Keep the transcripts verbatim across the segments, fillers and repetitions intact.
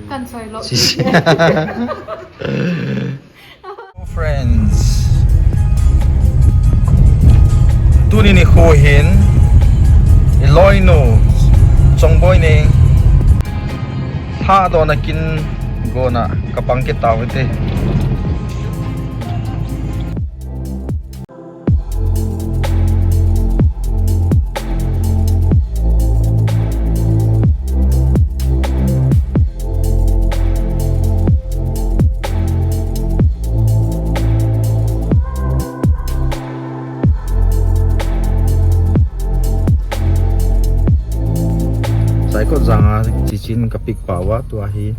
Kan soi lo. Friends, tuni nikho hin i loinu Chongboi Neng lhadona kin gona kapang kit tau hite. Saikot janga chichin ka pick pau a, tua hi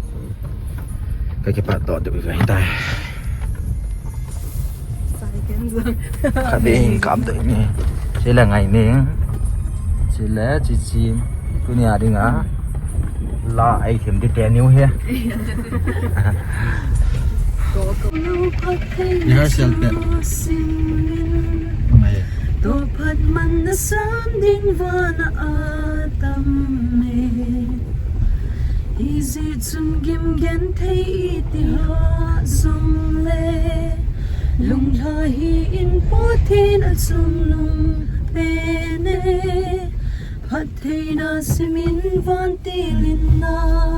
ka kipat doh deuh ve tai. Khat ding kap deuh ni. Chule Ngaineng. Chule Chichim. Tunia dinga la ei them di te niu he. Rehearsal te. Ngai. Toh phat man na san ding vana atam e. Ijeh chun gim genthei iti ha jong le, lunglha hih in Pathen achungnung pen e. Phattheina simin vantil in na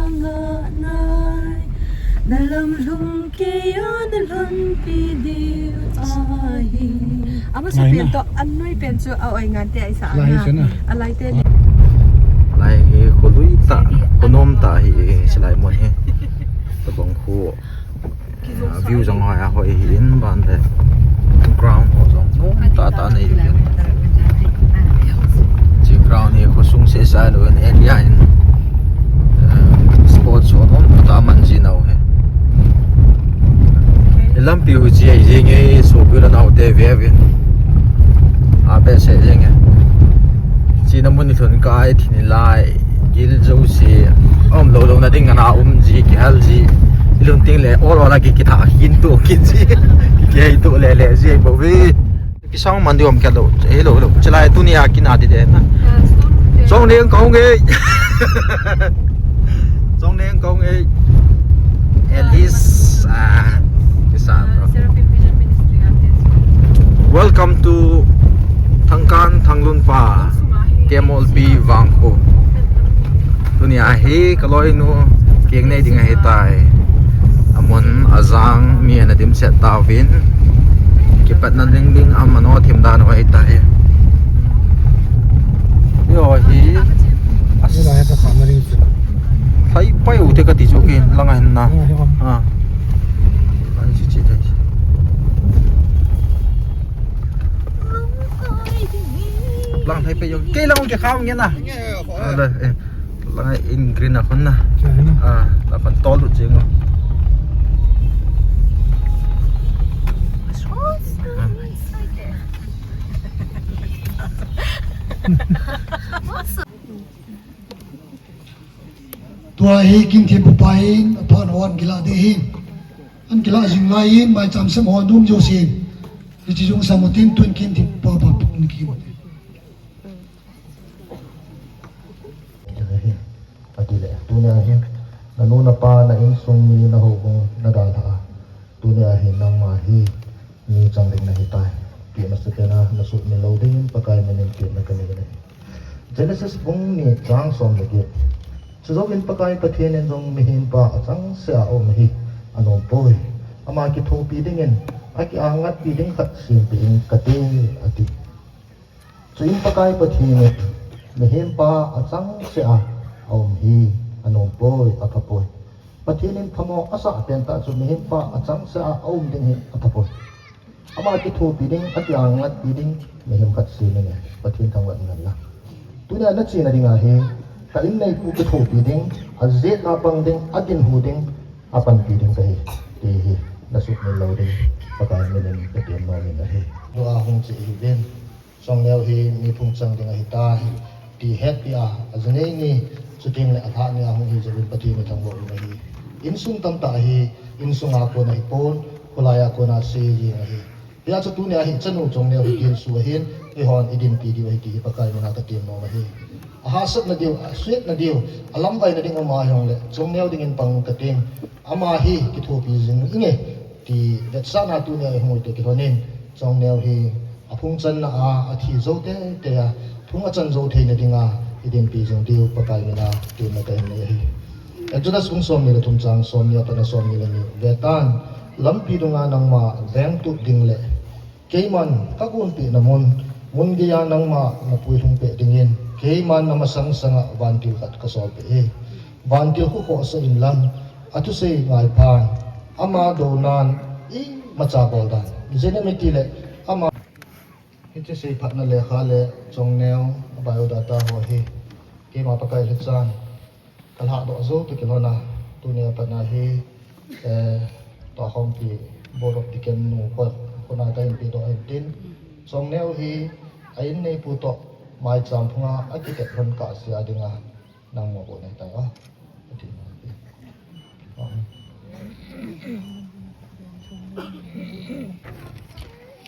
ngah nai. Na lamlhum keiya na lhonpi diu ahi. Amasapen toh anoi pen chu a oi ngan te ahi sa. Lai hi na. A lai te. Lai hi kholui tah, khonom tah hi, eh, silai mun hi. Tabang khu. Ah, view jong hoi a hoi hi in ban le. Ground ho jong nom tah tah nei hi. Chi ground hi khosung seh sa lou in area in, ah, sports ho nom tah tah man ji nau hi. I lampi hu chi ai jing e, sopi le naote ve uvin. A behseh jing e. China mun i lhun kah a i thin i lai, gil jouse, um lou lou na ding ana um ji, kihal ji. I lhun teng le, ol ol a ki, kitha khin to kit ji. Ki, kihei to le le ji bou ve. Kisang man di om kya lo, eh, lo, lo. Chulai tunia kina di de na. Chongneng kahung e. Chongneng kahung e. Alice, ah, kisa to. Welcome to Thangkan Thanglunpa, K M L P Vangkho. Tunia hi ka loinu keng nei ding ahi tai. Amun ajang mi ana dimset tauvin. Kipatna ding ding aman o thim dan u ahi tai. Yo hi. As. Ni la he ta khamna ding chu. Thai pai u te kati chu kin langa hin na. Langa hin. Ah. An chi chi thai. Lang thai pai yo. Kei lang ke kham nge na. Nge, eh. Ala, eh. Lang in green a khon na. Kya hai na? Ah, la khon tol u jing o. Tua hi kin thempu pa in, aphan hon kila de hin. An kila jing lai in, mai cham sem hon dum jo sin. Hichi jong sam u tin tun kin thempu pa pa pun ki. Atile, tunia hi, na nu na pa, na insung mi, na houbung, na dalha a. Tunia hi, nangma hi, mi chang ding na hi tai. Ti masapen a, na sumil lou ding in, Pakai min in, ti na ka nei na hi. Genesis bung ni chang som le get. Chujouvin Pakai Pathen in jong mihem pa achangseh a aum hi, anom poi. Ama kithopi ding in, akiangatpi ding khat sempi in kate, ati. Chuin Pakai Pathen in mihem pa achangseh a aum hi anom poi, apha poi. Pathen in phamo asah pen tah chu mihem pa achangseh a aum ding hi apha poi. Ama kithopi ding, akiangatpi ding, mihem khat sem in e, Pathen thangvah in ngan la. Tunia na chena dinga hi, ka inneipu kithopi ding, ajet a pang ding, adin hu ding, apanpi ding kahi, ti hi, na sumil lou ding, Pakai min in ka tem nom in ahi. Dua hung chi hi vin. Chongneo hi mi phung chang ding ahi tai, ti hetpi a, ajinei ni, chuteng le alhah ni a hung hi jouvin Pathen in thangvah u ahi. Insung tamtah hi, insung a kon ahi pon, kholai a kon a sei jing ahi. Hijeh chun tunia hi chanu Chongneo hi kinsu ahin, eihon idinpi diu ahi ti hi Pakai min a ka tem nom ahi. Ahahsatna diu, asuhna diu, alamvaina ding um ahi jongle, Chongneo dingin pang kating. Ama hi kithopi jing inge, ti vetsahna tunia ihung ute kilhonin, Chongneo hi aphung channa a, athi jou teitei a, phung achan jou theina dinga, idinpi jing diu Pakai mina, tina kahin nei ahi. Exodus bung somni le thum chang somni a pat a somni le ni. Vetan, lampi dunga nangma vengtup ding le, keiman kagonpeh na mun, mun geiya nangma napuilhung peh dingin, keiman namasang sanga vantil khat kasolpeh e. Vantil khu khohsah inlang, athusei ngaiphan, ama dounan imacha bol dan. Ijeh inem itile, ama Hiche seiphatna lekha le Chongneo a biodata ho hi keima Pakai lhechan kalhahdoh jou toh kilhona, tunia pat a hi, eh, Tokhompi Board of Deacon nu kona kahin pedoh ahin tin, Chongneo hi a inneipu toh maicham phunga akitep lhon kahsea dinga nangma bou nahitai a.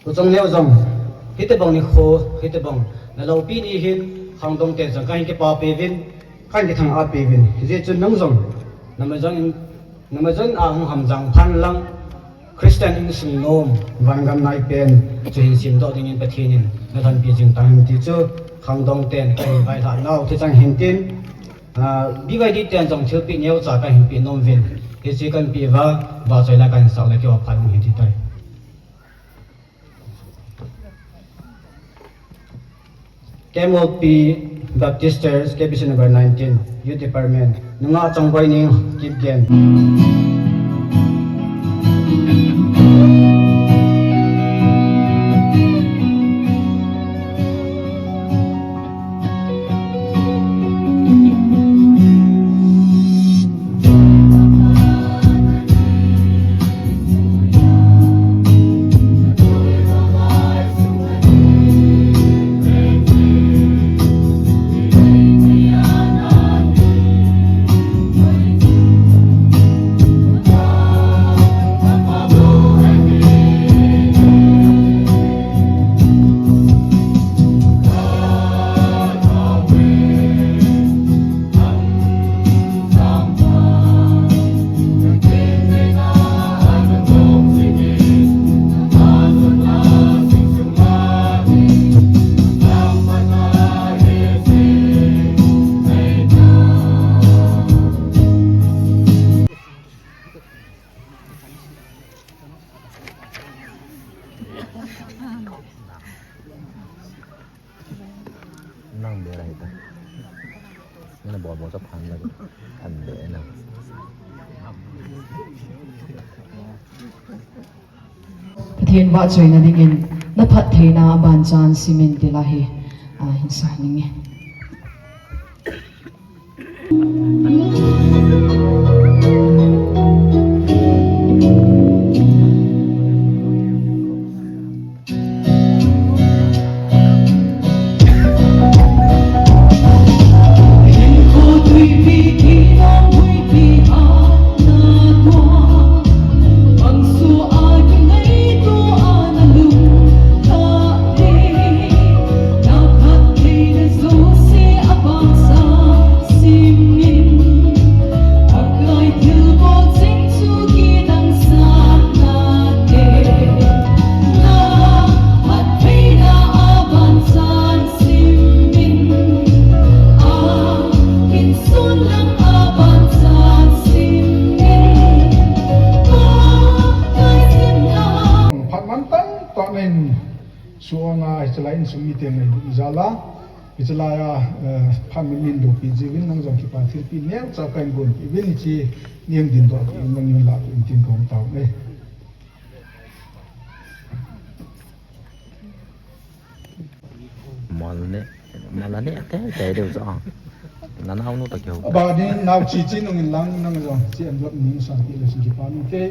U Chongneo jong, hitobang nikho, hitobang naloupi ni hin, khangdong ten jong kahin kipapi uvin, kahin kithangahpi uvin. Hijeh chun nang jong, namajon in, namajon a hung hamjang phan lang, Christian insung nom, vangam naipen, chu hin semdoh dingin Pathen in nalhonpi jing tahen ti chu, khangdong ten kahin vailhah nau thei chang hin tin, ah, B Y D ten jong thilpeh neocha kahin peh nom uvin, hiche kahin peh uva, vahchoi la kahin sah le keiho phat hung hin ti tai. K M O P Baptist Church, K B C number nineteen, Youth Department, nungah Chongboi Neng, Kipgen. Nang be lai ta. Nana bol bol cha phan la. An be na. Pathen vahchoina dingin, naphattheina abanchan semin ti la hi, ah, hin sa ninge. Phat man tamtah nen, suanga hichelai insung miten ngailutna jal a, hichelai a, eh, phat man nin dopi jiuvin, nang jong kipa thilpeh neocha kahin gonpeh uvin, hiche nin dindoh peh in nangin lah peh in tin kahung tao e. Mal ne, mal ne, te, te, deu sa. Nanaonu ta keu. Aba ni nao chi chi nung in lang nang jong, chi an dot ni sa ti le si ki pa nu te.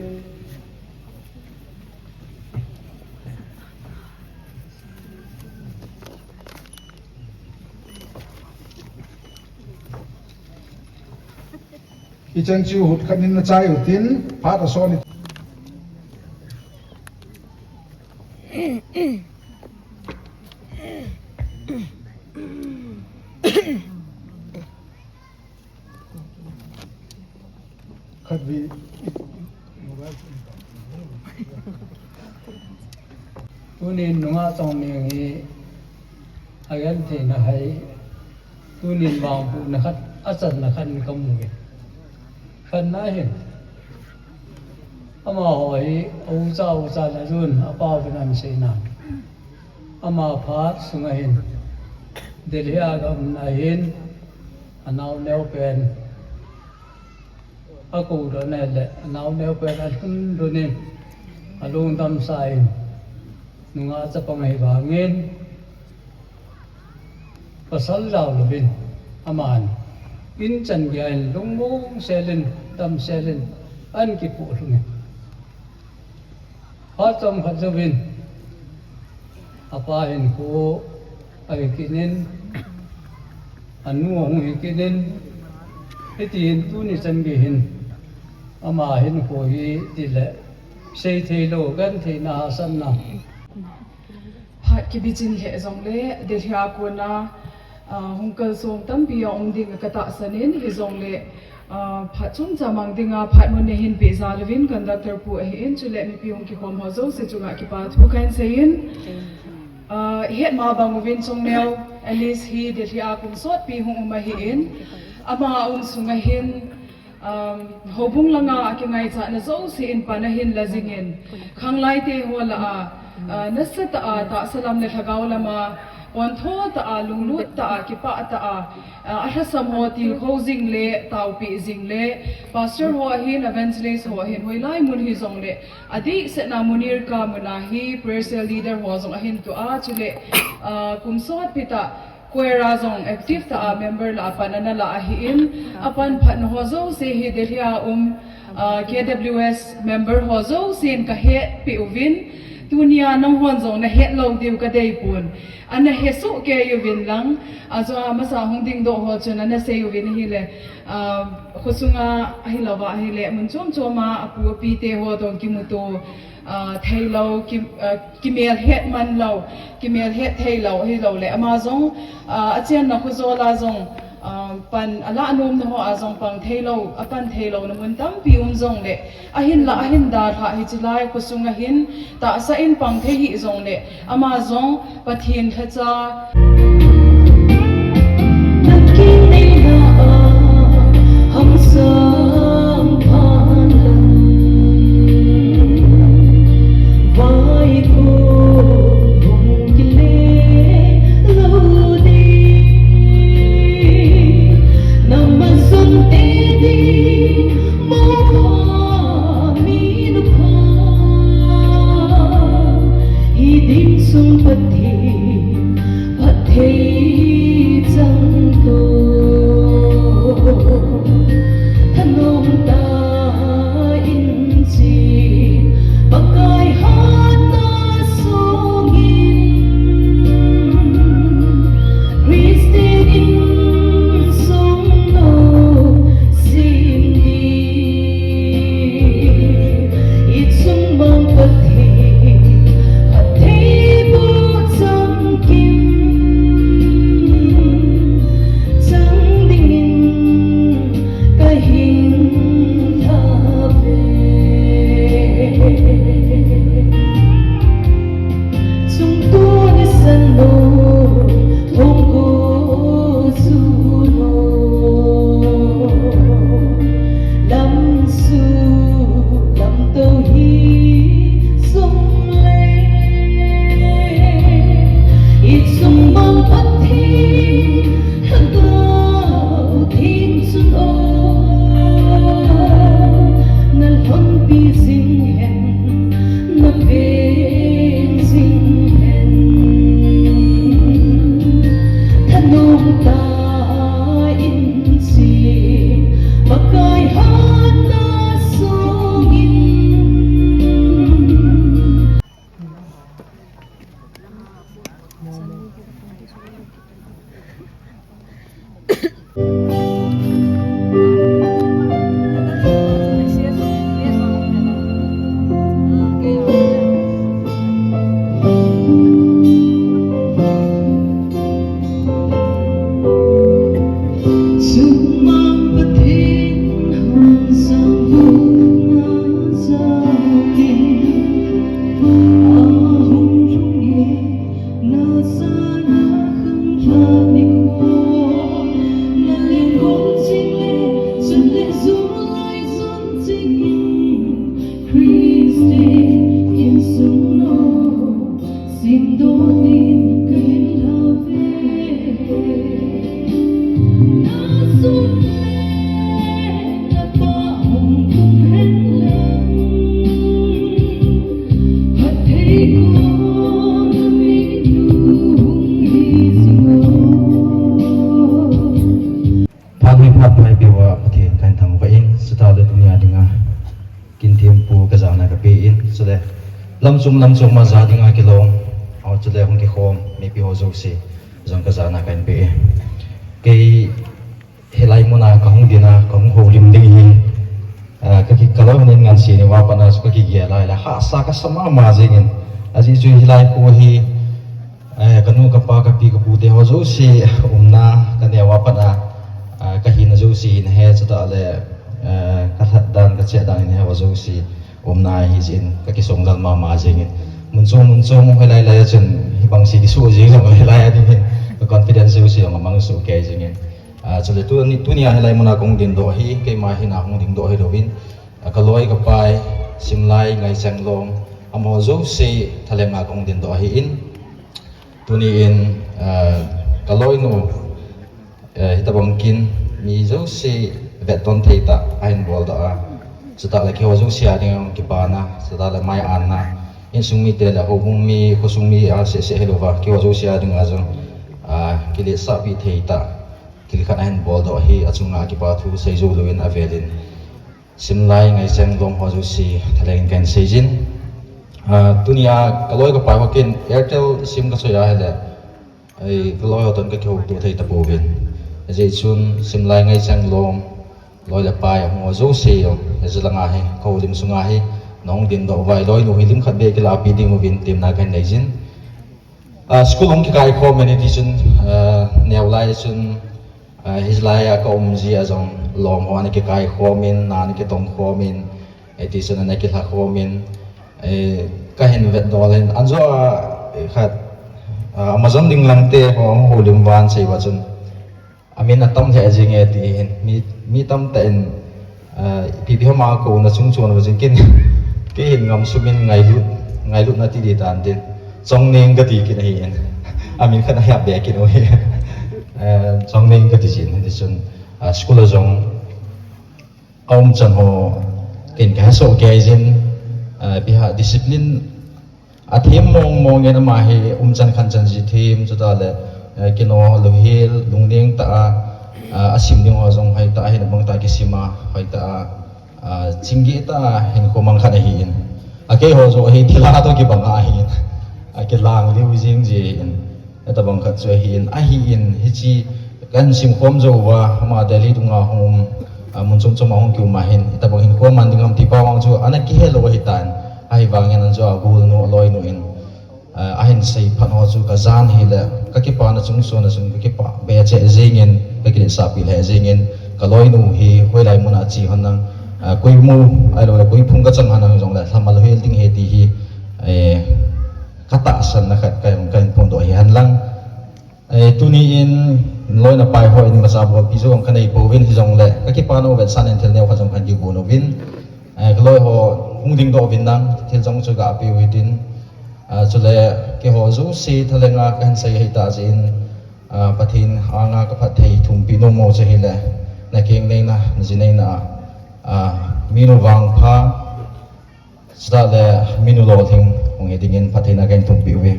Ichan chu hut khat nin nachai utin, phat ason in. Khat vi. Tunin nungah Chongneng hi agentheina hai, tunin vangbohna khat, achanna khat in kamu e. Khatna hin, amaho hi aucha, aucha le jun, apa uvin ahin seina. Ama phat sunga hin, Delhi a kaumna hin, anao neo pen, akou doh na le, anao neo pen alhun lhun in, alungdam sa in, nungah chapang ahi vangin, pasal jao louvin, aman, in chan geiya in lungmong sel in, damsel in, ahin kipoh lhung in. Phat chomkhat jouvin, apa hinkho ahi kit in, anu ahung hi kit in, hiti hin tuni chan gei hin, ama hinkho hi tile, seithei lou, gentheina hahsatna. Phat kibichin lheh jongle, Delhi a kona, ah, hung kalsong tampi aum ding katahsan in, hijongle, ah, phat chomcha mang dinga phat mun neihin peh jal uvin conductor pu ahin, chule mipi hung kikhom ho jouse chunga kipa thu kahin seiyin. Ah, hetma bang uvin Chongneo Alice hi Delhi a kum sotpi hung um ahin, ama aum sunga hin, Um, houbung langa akingaichatna jouse in pan ahin la jingin, khanglaite ho lah a, uh, nasatah a tahsa lam le lhagao lama pontho tah a, lunglut tah a, kipah tah a, uh, alhasam ho tilkhou jing le, taopeh jing le, pastor ho ahin, evangelist ho ahin, hoilai mun hijongle, adehsetna Munirka muna hi prayer cell leader ho jong ahin tua, chule, uh, kum sotpi tah, choir a jong active tah a member lah a pan ana la ahin, apan phatna ho jouse hi Delhi a um, ah, K W S member ho jousen kahetpeh uvin, tunia nanghon jong nahet lou diu kadei pon. Ana hesoh kei uvin lang, ajo a masa hung dingdoh ho chun ana sei uvin ahile, ah, khosunga ahilouva ahile, mun chom choma apu apite ho toh kimuto, ah, theilou, ki, ah, kimelhet man lou, kimelhet theilou, ahilouleh ama jong, ah, achenna khojol a jong, ah, pan alah nomna ho a jong pang theilou, apan theilouna mun tampi um jongle, ahinla ahin dalhah hiche lai khosunga hin tahsa in pang thei hih jongle, ama jong Pathen lhacha. Hiding sung Pathen phatthei chang to, thanom tah in chi, Pakai hatna songin, Christian insung no sim ni, i chung mang Pathen phatthei boh Kin thempu kajana kape in, chule lamchung lamchung ma ja dinga kilom, o chule hung kikhom mipi ho jouse jong kajana kahin pe in. Kei hilai muna kahung dinga, kahung houlim ding hi, ah, kaki, kaloi hon in ngansi ni uva pat a chu kakigel a, hahsa kasa mama jingin. Ajeh chu hilai kho hi, Eh, kanu, kapa, kapi, kapu te ho jouse umna, kaneo a pat a, ah, kahina jouse hin ahi, chutah le, eh, kalhat dan, kacheh dan hin ahi, ho jouse umna ahi jeh in, kakisonglel mama jingin. Mun chom, mun chom, hoilai lai a chun, hibang se kisoh jing jong, hoilai a ding hin, ka confidence jouse jong amang soh kei jingin. Ah, chule tuni, tunia hilai muna kahung dingdoh hi, keima hina hung dingdoh hilouvin, ah, kaloi kapai, Simlai, Ngaichenglom, amaho jouse thalenga kahung dingdoh ahin, Tuni in, eh, kaloinu, eh, hitobang kin mi jouse vetton thei tah ahin boldoh a. Chutah le keiho jouse a dinga kipana, chutah le mai-anna, insung mite le houbung mi, khosung mi a seh seh hilouva, keiho jouse a dinga jong, ah, kiletsahpi thei tah, thil khat ahin boldoh ahi, achunga kipa thu seijou louvin avelin Simlai, Ngaichenglom ho jouse thalengin kahin seijin. Ah, tunia kaloi kapai ho kin Airtel sim kachoi a hile, ei, kaloi ho toh kakihouto thei tapouvin. Ajeh chun Simlai, Ngaichenglom loi le pai ho jouse jong, hichelanga hi, kahoulim sunga hi, nahung dingdoh uva, iloinu hi lim khat beh kilahpi ding uvin temna kahin neijin. Ah, school hung kikaikhom in hitichun, ah, neolai chun, ah, hilai a kaum jeh a jong lom ho ana kikaikhom in, na ana kitongkhom in, hitichun ana kilhakhom in, eh, kahin vetdol in, anjo a, eh, khat, ah, Amazon ding langte ho hung houlim uva ana sei uva chun, amin atam lheh jenge ti hin, mi, mi tamtah in, ah, ipi ipi hama kouna chungchon uva chun kin, kei hin ngamsumin ngailut, ngailutna ti ding tan tin, Chongneng kati kit ahin, amin khat ahiap be kit u hi. Eh, Chongneng kati jin, hitichun, ah, school a jong, aumchan ho, ken kahesoh kei jin, ah, ipi ham discipline athem mong mong in ama hi umchan khanchan jong them, chutah le, eh, kino louhel, lungneng tah a, ah, asim ding ho jong hoitah a hin abang tah a kisim a, hoitah a, ah, chinggeh tah a hinkho mang khat ahin. Akeiho joh hi thilha toh kibang ahin. Akilang liu jing jin. Hitobang khat chu ahin, ahin, hiche kahin simkhom jou uva, ama Delhi dunga hung um, ah, mun chom chom a hung kium a hin, hitobang hinkho mang ding ham ti pa vang chu ana kihe lou ahitan, ahivangin anjo a golnu, aloinu in, ah, ahin seiphat ho chu kajan hile, kakipana chungchon a chun kakipah be cheh jengin, kakiletsahpi lheh jengin, kaloinu hi hoilai muna che hon nang, ah, koi mu, ahilou le koi phung kachang hon nang jongle, lhamal hel ding ahi ti hi, eh, katahsanna khat kahin, kahin phongdoh ahi henlang. Eh, tuni in, loi le pai hon imacha bolpi jou kanei pouvin hijongle, kakipana u vetsahnan thil neo khat jong kahin kigon uvin. Eh, kaloi ho hung dingdoh uvin lang, thil jong chu gapeh u hitin. Ah, chule, keiho jouse thalenga kahin sei ahitah jeh in, ah, Pathen anga kaphatthei thumpeh nom u chu ahile, nakeng neina, naji neina a, ah, minu vangpha, chutah le minu lolhing hung hi dingin phattheina kahin thumpeh uve.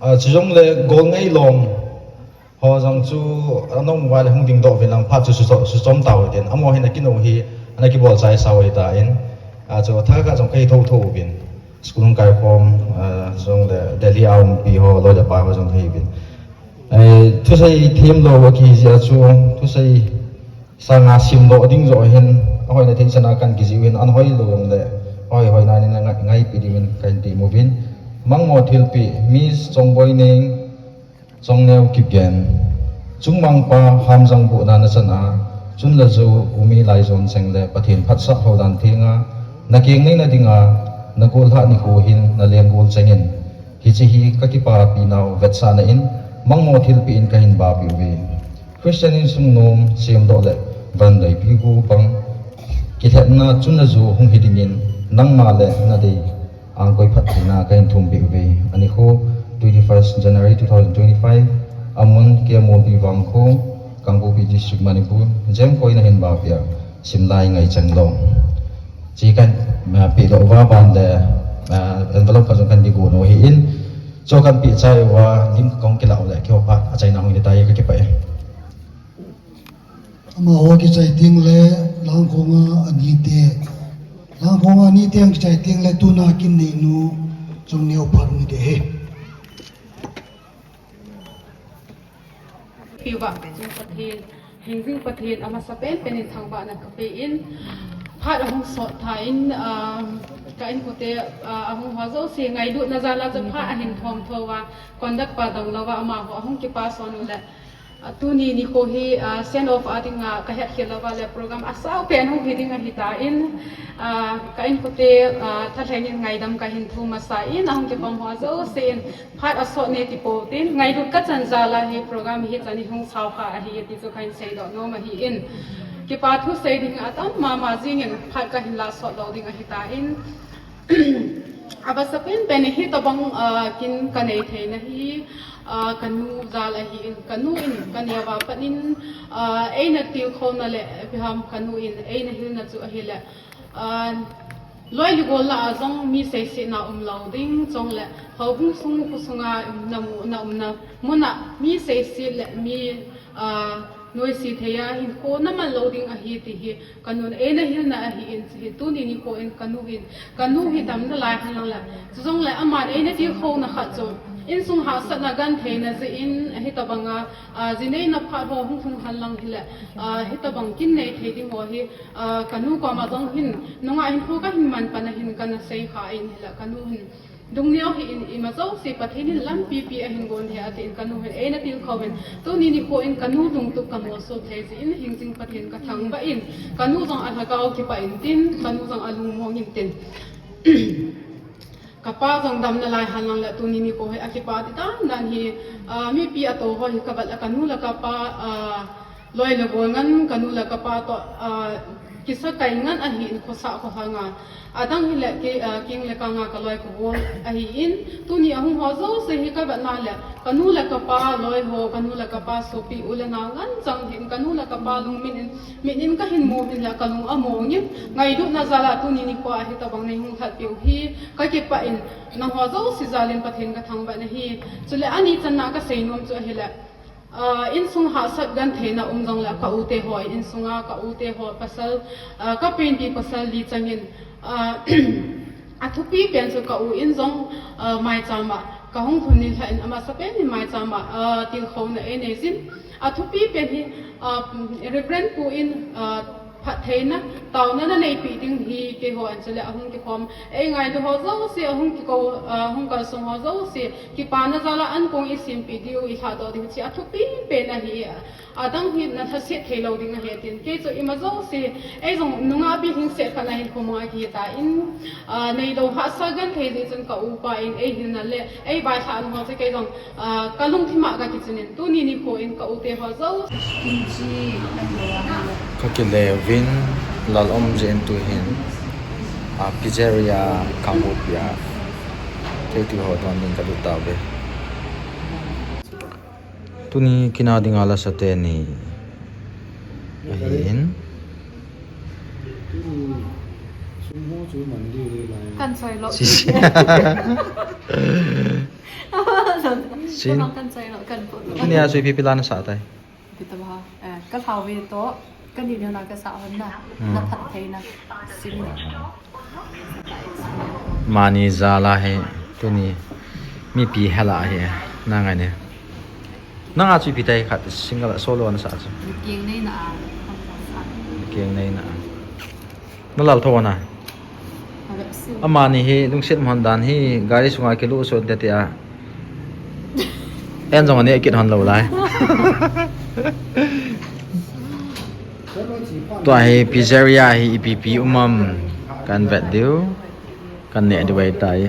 Ah, chujongle Golngei lom ho jong chu ana um uva le hung dingdoh uvin lang phat chu sucho-, suchom tau hitin. Amaho hin akinou hi, ana kibol chaisau ahitan. Ah, chu thakhat jong kahi thotho uvin. School hung kaikhom, ah, chujongle Delhi a umpi ho, loi le pai ho jong kahiuvin. Eh, thusei themlou akihi jeh a chu, thusei sanga simdoh ding joh hin, ahoina theichan a kan kijih uvin, ana hoilou jongle, ahoi hoina in ana ngai, ngaipeh dingin kahin temuvin. Mangmo thilpeh, Miss Chongboineng, Chongneo Kipgen. Chungmangpa Hamjang buhna nachan a, chun le jou, umi laijon cheng le Pathen phatsah houdan thenga, nakeng neina dinga, nagol lhah nikho hin, nalenggol chengin. Hiche hi kakipapi nau vetsahna in, mangmo thilpeh in kahin bapeh uve. Christian insung nom semdoh le van leipi gu pang kilhepna chun le jou hung hi dingin nangma le nadei angkoi phattheina kahin thumpeh uve. Anikho twenty-first January two thousand twenty-five, amun K. Molpi Vangkho, Kangpokpi District, Manipur, Jemkhoina hin bapeh a, Simlai Ngaichenglom. Chu kahin, ah, pehdoh uva ban le, ah, envelope khat jong kahin kigon u ahin, chu kahin pehchai uva, lim kahung kilah u le, keiho phat achaina hung hitai, kakipah e. Amaho kichai teng le Langkhonga anite. Langkhonga anite ang kichai teng le tuna kin neinu Chongneo phat hung hite. Piuva, Pathen, hingjing Pathen, amasa penpen in thangvahna kape in, phat ahung sot tha in, ah, ka inkote, ah, ahung ho jouse ngailutna jal a chu phat ahin thom tho uva, conduct pa dong louva amaho ahung kipa son u le, ah, tuni nikho hi, ah, send off a dinga kahet khel louva le program asao pen hung hi ding ahitan, ah, ka inkote, ah, thalheng in ngaidam kahin thum masa in, ahung kipom ho jouse in, phat asot ne ti pou tin, ngailut kachan jal a hi program hi chan hi hung sao kha ahi ti chu kahin seidoh nom ahin. Kipa thu sei ding atam mama jing in phat kahin la sot lou ding ahitan. Amasa penpen in hitobang, ah, kin kanei theina hi, ah, kanu jal ahin, kanu in kaneo uva pat in, ah, eina tilkhouna le ipi ham kanu in eina hilna chu ahile, ah, loi le gol lah a jong mi seisetna umlou ding, chule houbung sung khosunga namu, na umna muna mi seiset le mi, ah, noise thei a hinkho naman lou ding ahi ti hi kanun eina hilna ahin, chu hi tuni nikho in kanu hin, kanu hi damna lai henlang le, chujongle aman eina tilkhouna khat chu insung hahsatna gentheina jeh in hitobanga, ah, ji neina phat ho hung lhung henlang hile, ah, hitobang kin nei thei ding ho hi, ah, kanu koma jong hin, nungah hinkho kahin man pan a hin kana sei kha in hile, kanu hin lungneo hih in, ima jouse Pathen in lampi pi ahin gon thei atin, kanu hin eina tilkhou in, tuni nikho in kanu lungtup kamolso thei jeh in, hingjing Pathen kathangvah in, kanu jong alhagao kipah intin, kanu jong alungmong intin. Kapa jong damna lai henlang le tuni nikho hi akipa ti dan dan hi, ah, mipi ato ho hi kavet le kanu le kapa, ah, loi le gol ngen kanu le kapa toh, ah, kisakai ngen ahin, khosah kholhang a. Adang hile kei, ah, keng le kang a kaloi kagol ahin, tuni ahung ho jouse hi kavet na le kanu le kapa loi ho, kanu le kapa sopi u le nao ngen chang hin, kanu le kapa lungmin in, mit in kahin mu hin le kalung among in, ngailutna jal a tuni nikho a hitobang neihung lhatpeh u hi kakipah in, nangho jouse jal in Pathen kathangvah nahi. Chule ani channa kasei nom chu ahile, ah, insung hahsat gentheina um jongle ka u te ho, insunga ka u te ho pasal, ah, ka penpi pasal li changin, ah, athupi pen chu ka u in jong, ah, maicham a kahung lhun nilhah in, amasa pen in maicham a, ah, tilkhouna einei jin. Athupi pen hi, ah, Reverend pu in, ah, phattheina, taona naneipeh ding hi keiho in chule ahung kikhom, eingailu ho jouse, ahung kikou, ah, hung kalsong ho jouse, kipana jal a ankong isempeh diu, ilhahdoh diu chu athupi pen ahi. Adang hi nalhaset theilou ding ahi tin. Kei chu ima jouse, eijong nungah pi lhingset khat nahin khomang a kihitan, ah, neilou hahsa genthei jeh chun ka upa in eihilna le eivailhahna ho chu kei jong, ah, kalungthim a kakichun in, tuni nikho in ka u te ho jouse kakile uvin, lal um jeh in tuhin, ah, pizzeria Kangpokpi a theitil ho don ding kalut tauve. Tuni kin a dinga lasa teni ahin. Kan soi lo. Sisi. Sin. Kan soi lo, kan po lo. Tuni a chu ipi ipi la nasa tai? Ipi ti ham, eh, ka lhauve toh, kani neo na kasa hon na, hmm, naphattheina. Sin. Mani jal a hi, tuni mipi hel a hi, nangai ne. Nanga chu ipi tai khat single solo nasa chu. Keng neina a. Keng neina a. Nalal tho na. Amani hi lungset man dan hi gari sunga kilu so de tia. En jong ani kit hon lou lai. Tua hi pizzeria hi ipi ipi um am kan vet diu. Kan neh diu ahitai.